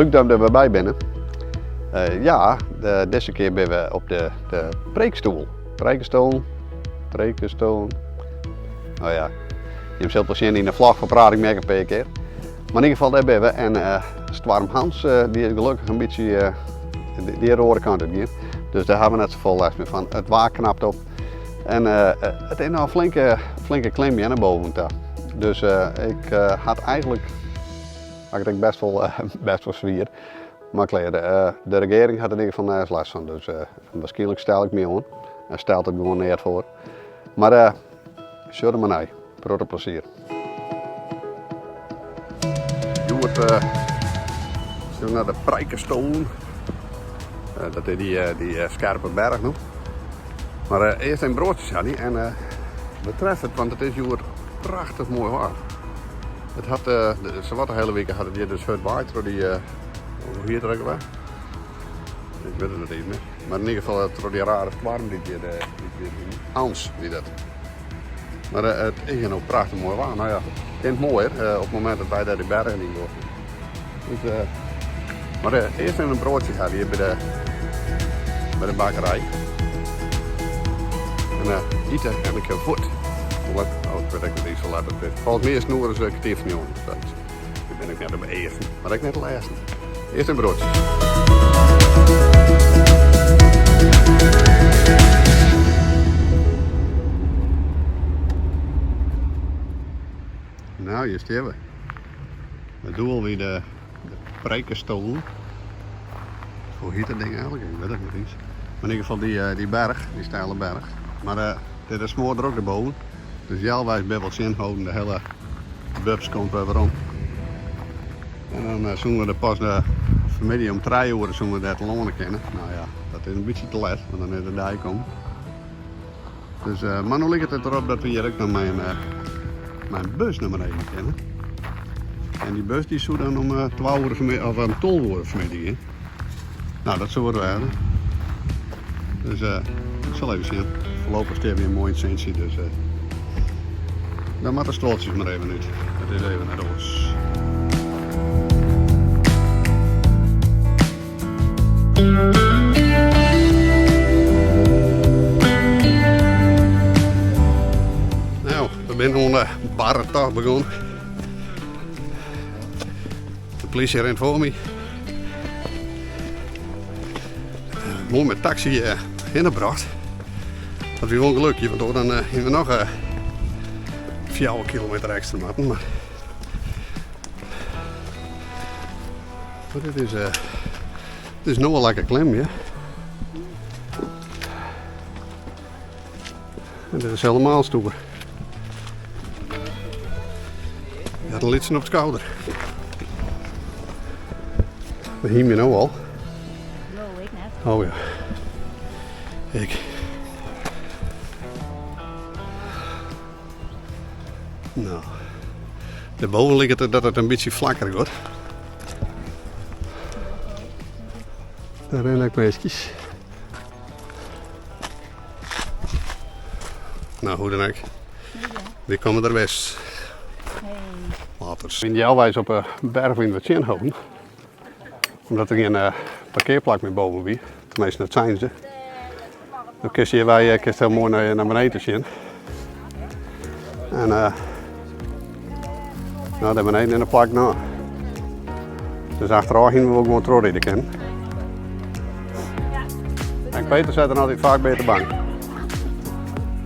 Leuk dat we der wer by binne. Ja, dizze kear binne we op de, de preekstoel. Preekstoel, preekstoel. No ja, jim sille it wol sjen yn de vlog ferpraat ik my ek in pear kear. Mar yn ieder gefal, dêr binne we. En Stoarm Hans dy is gelokkich in bytsje dy de oare kant út gien. Dus dêr hawwe we net safolle lêst mear fan. It waar knapt op. En it is noch in flinke, flinke klim hjir nei boven ta. Dus ik hat eigentlik, ha ik it ek bêst wol, bêst wol swier. Mar klear, de regearing hat der yn ieder gefal nergens lêst fan. Dus wierskynlik stel ik my oan en stelt it gewoan neat foar. Mar sjoch der mar nei. Protte plezier. Hjoed sjoch nei de Preikestolen. Dat is dy, dy skerpe berch no. Mar earst even broadsjes helje en we treffe it, want it is hjoed prachtich moai waar. It hat, sawat de hiele wike hat it hjir dus hurd waaid troch dy, hoe hiet er ek alwer? Ik wit it net even mear. Mar yn ieder gefal troch dy rare stoarm dy't hjir, dy't hjir Hans wie dat. Mar it is hjir no prachtich moai waar. No ja, kin it moaier op it momint dat wy dêr dy bergen yn gean. Dus, mar earst even in broadsje hawwe hjir by de, by de bakkerij. En ite en ik fuort. Oh, ik wit ek net eens hoe let it is. Folgens my is it no ris kertier foar njoggenen. Ik bin ek net op de earsten, mar ek net de lêsten. Earst in broadsje. Nou, hjir stean we. It doel wie de, de Preikestolen. Hoe hiet dat ding eigentlik? Ik wit it net eens. Mar yn ieder gefal dy, eh, dy berch, dy steile berch. Mar uh, dit is smoardrok derboven. Dus healweis bin wol tsjinholden, de hiele bubs komt wer werom. En dan eh, soene we der pas de fanmiddei om trije oere soene we dêr telâne kinne. No ja, dat is in bytsje te let, want dan is de dei kommen. Dus, uh, mar no liket it derop dat we hjir ek noch mei in, uh, mei in bus nei beneden kinne. En dy bus dy soe dan om uh, 12 oere fanmiddei, of om 12 oere fanmiddei gean. No, dat soe wat wêze. Dus uh, ik sil even sjen. Foarlopich stean we moai yn it sintsje, dus uh, dan moatte de stuoltsjes mar even út. Dat is even net oars. Nou, we binne oan de barre tocht begûn. De polysje rint foar my. Moai met taxi uh, hinne brocht. Dat wie wol in gelukje, want dan uh, hiene we noch uh, 4 kilometer ekstra moatten. Mar, mar dit is, uh, dit is no al lekker klim, ja. En dit is helemaal stoer. Je hat in lytsen op 't skouder. We hymje no al. No, ik net. Oh ja. Ik. No. Dêrboven liket it dat it in bytsje flakker giet. Dêr rinne ek minskjes. No, hoe dan ek. Wy komme der west. Later. Yn healweis op 'e berch wiene we tsjinholden. Omdat der gjin eh, parkearplak mear boven wie. Tenminste, dat seinen se. Dan kinst hjir wei eh, kinst hiel moai nei, nei beneden sjen. En uh, no, dêr beneden yn de plak no. Dus achterôf hiene we wol gewoan trochride kinnen. En Peter sit der altyd faak by de bank.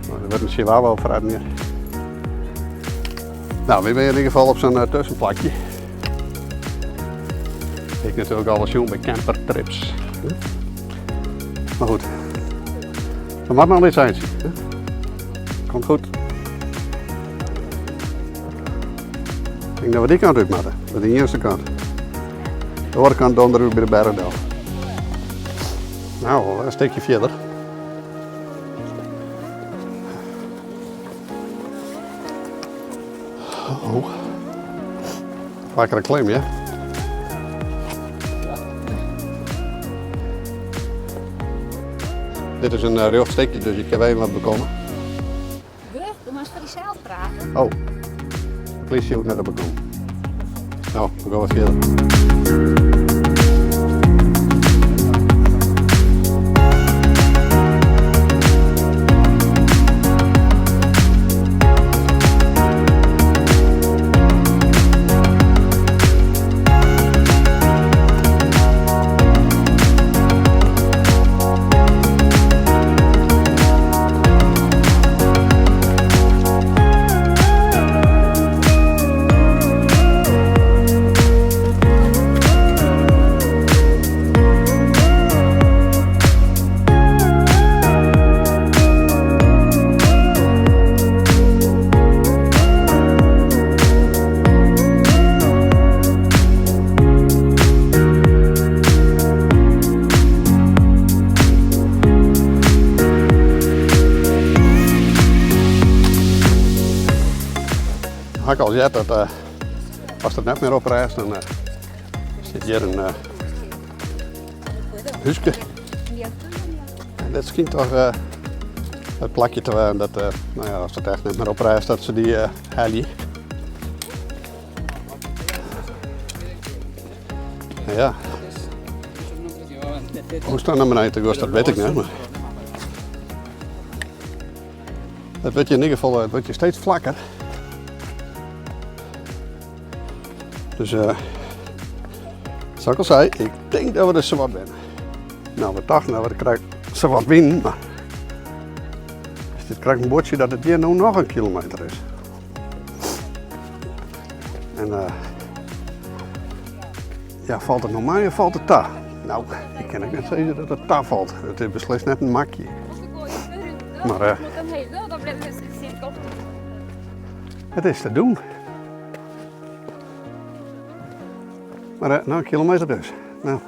No, der wurdt in chihuahua opfretten hjir. No, wy binne yn ieder gefal op sa'n eh, tuskenplakje. Ik natuerlik al sjoen by campertrips. Mar goed, we moatte noch lyts eintsje. Komt goed. Ik tink dat we dy kant út moatte, dat de iennichste kant. De oare kant donder út by de berch del. No, in stikje fierder. Oh. Lekkere klim, ja. Dit is in rjocht stikje, dus je kinne even wat bekomme. Grut, do moatst foar dysels prate. Oh, de polysje hoecht net op bekomme. No, we gean wat fierder. Ha ik al heard dat uh, as it net mear opriist, dan uh, sit hjir in uh, húske. En dat skynt toch uh, it plakje te wêzen dat, uh, no ja, as it echt net mear opriist, dat se dy uh, helje. Ja. Hoe staan naar beneden te dat weet ik niet. Maar het wordt je in ieder geval het wordt je steeds vlakker. Dus uh, zoals ik al zei, ik denk dat we er zo wat binnen. Nou, we dachten dat we er zo wat winnen, maar is dit krijgt een bordje dat het hier nu nog een kilometer is. En uh, ja, valt het nog mee of valt het ta? Nou, ik kan ook net zeggen dat het ta valt. Het is beslist net een makje. Maar het is te doen. Maar nou, een kilometer dus. Nou,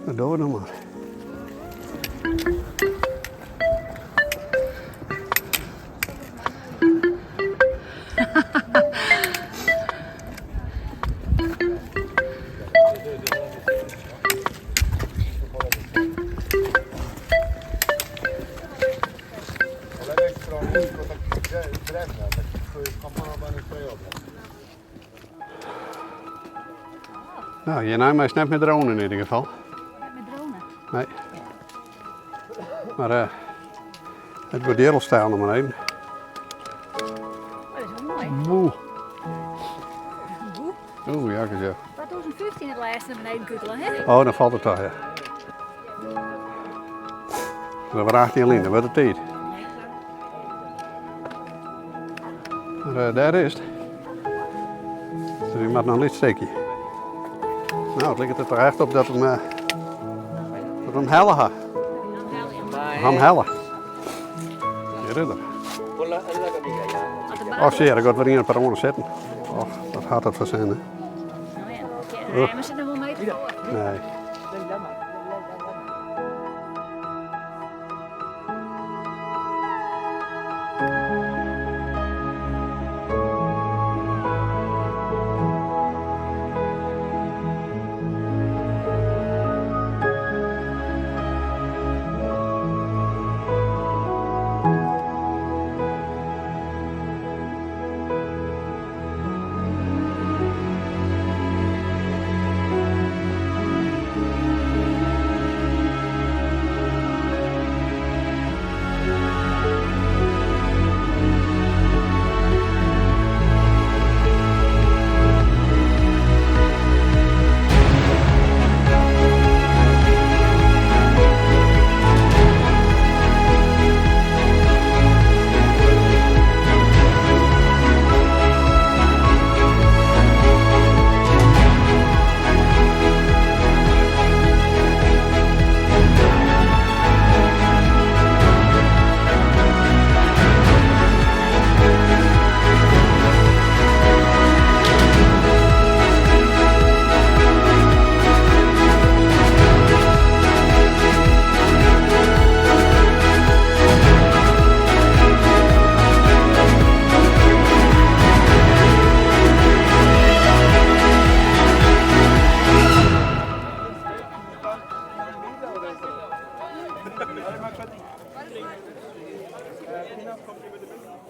dat doen we nog maar. Po lewej stronie tylko taki drewna, taki wkomponowany krajobraz. Nou, hjirnei meist net mear drone in ieder geval. Net mear drone. Nee. Maar het wordt hier al steil naar beneden. Oh, dat is wel mooi. Boe. Boe. Oeh, ja, ja. 2015 het laatste naar beneden kuttelen, hè? Oh, dan valt het toch, ja. Dan vraagt hij alleen, dan wordt het tijd. Maar daar is het. Dus je moet nog een licht steekje. Nou, het lijkt er toch echt op dat we hem hellen gaan. Hem hellen. Hier is er. Oh, zie je, daar gaat weer in een paar zitten. Och, dat gaat het voor zijn, hè? Nou ja, nee, maar zit er wel mee te voor. Nee.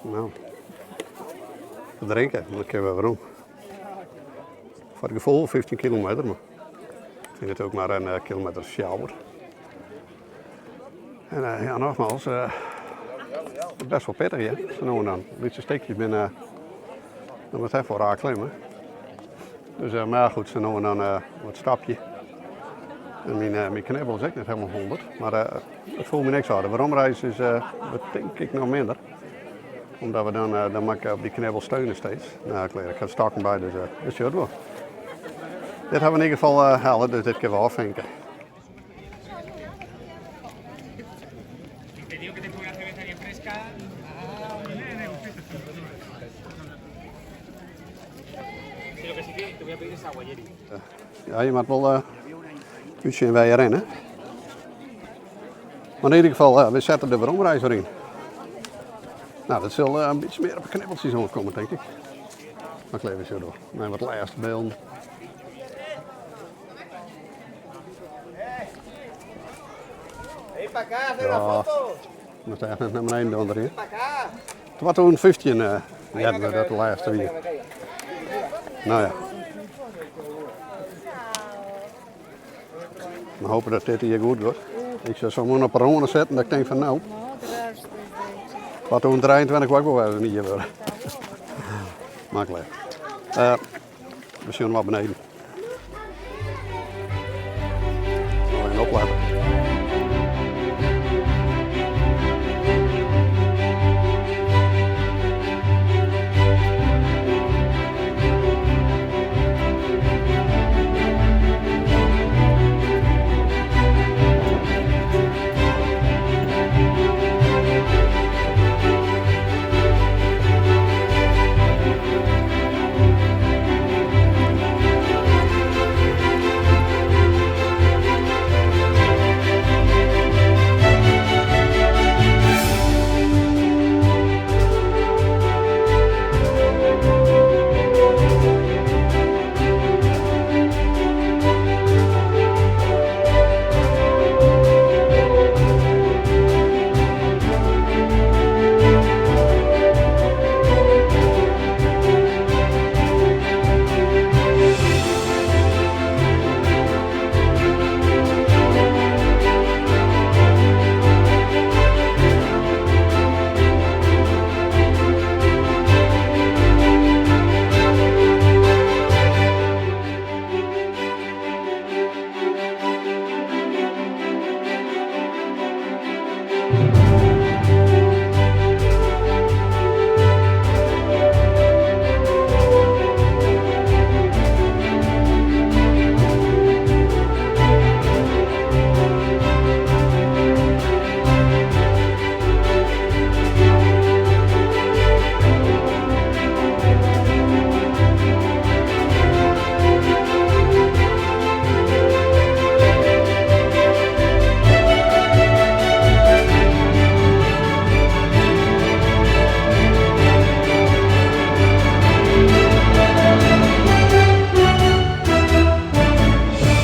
Nou, we drinken, dan kunnen we waarom. Voor het gevoel 15 kilometer, maar ik vind het ook maar een kilometer sjouwer. En ja, nogmaals, best wel pittig, hè? Zo nu en dan. Een beetje steekjes binnen, dan moet het even raar klimmen. Dus, maar ja, goed, zo nu en dan wat stapje. En mijn knibbel is ook net helemaal 100, maar het voelt me niks aan. De waaromreis is wat denk ik nog minder. Omdat we dan mag ik op die knibbel steunen steeds. Nou, ik heb stakken bij, dus dat is wel. Dit hebben we in ieder geval halen, dus dit kunnen we afvinken. Ja, je moet wel ietsje in wij rennen. Maar in ieder geval, we zetten de waaromreis erin. No, dat sil in bytsje mear op de knibbeltsjes oankomme, tink ik. Mar ik even sjoch door. Nei wat lêste bylden. Ja, moast echt net nei beneden donderen. 2015 uh, hearden we dat de lêste wie. No ja. We hopen dat dit jier goed giet. Ik sil sa op 'e râne setten dat ik tink fan no. 2023 wol ik wol wer in jier wurde. Mar klear. Uh, we sjogge wat beneden. Even opletten.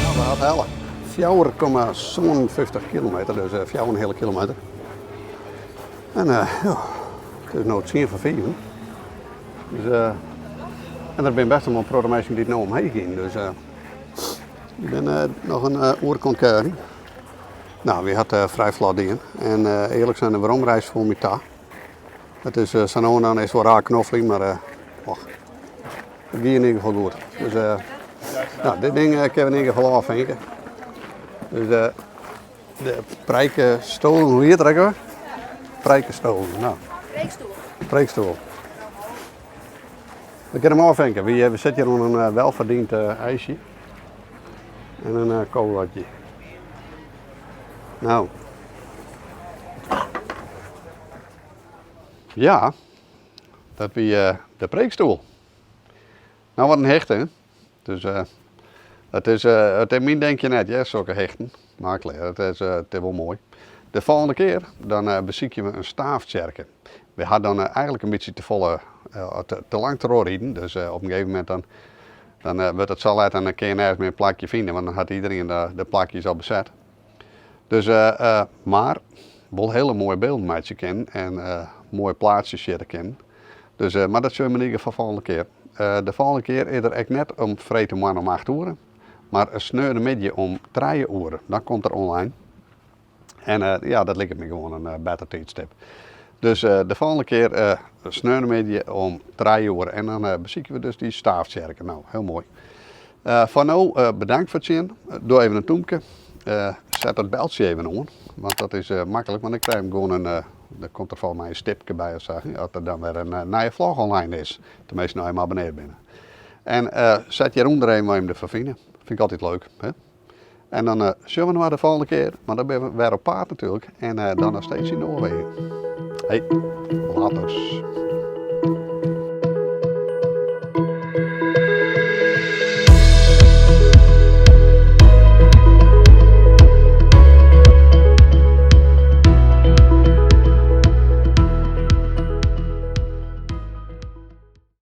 We ha it helle. 4,57 kilometer, dus 4,5 kilometer. En ja, it is no tsien foar fiven. Dus, en der binne best wol in protte minsken dy't no omheech gean. Dus ik bin noch in oerke oan it kuierjen. No, wy ha it frij flot dien. En earlik sein, de weromreis foel my ta. It is sa no en dan is it wol raar knoffeljen, mar och, it gie yn ieder gefal goed. Dus no, dit ding kinne we yn ieder gefal ôffinke. Dus de Preikestolen, hoe hjit it ek wer? Preikestolen, no. Preekstoel. Preekstoel. We kinne him ôffinke. We sitte hjir oan in welverdiend ijsje. En in colaatje. No. Ja, dat wie de preekstoel. No wat in hichte, hè? Dus it is, it is myn dinkje net hear, sokke hichten. Mar klear, it is, it is wol moai. De folgjende kear dan besykje we in staaftsjerke. We ha dan eigenlik in bytsje te folle, te lang trochriden, dus op in gegeven momint dan dan wurdt it sa let en dan kinne je nergens mear in plakje fine, want dan hat iedereen de plakjes al beset. Dus, mar wol hiele moaie bylden meitsje kinnen en moaie plaatsjes sjitte kinnen. Dus, mar dat sjogge we yn ieder gefal folgjende kear. De folgjende kear is der ek net om freedtemoarn om acht oere, mar sneontemiddei om trije oere. Dan komt er online. En ja, dat liket my gewoan in better tiidstip. Dus de folgjende kear sneontemiddei om trije oere en dan besykje we dus dy staaftsjerke. No, hiel moai. Foar no bedankt foar it sjen. Doch even in tûmke. Set dat beltsje even oan, want dat is maklik, want dan krij je gewoan in, dan komt der folgens my in stipke by of sa, as der dan wer in nije vlog online is. Tenminste, as je mar abonneard binne. En set hjirûnder even wat jim derfan fine. Fyn ik altyd leuk. Hè? En dan sjogge we inoar de folgjende kear, want dan binne we wer op paad natuerlik. En dan noch steeds yn Noarwegen. Hey, laters.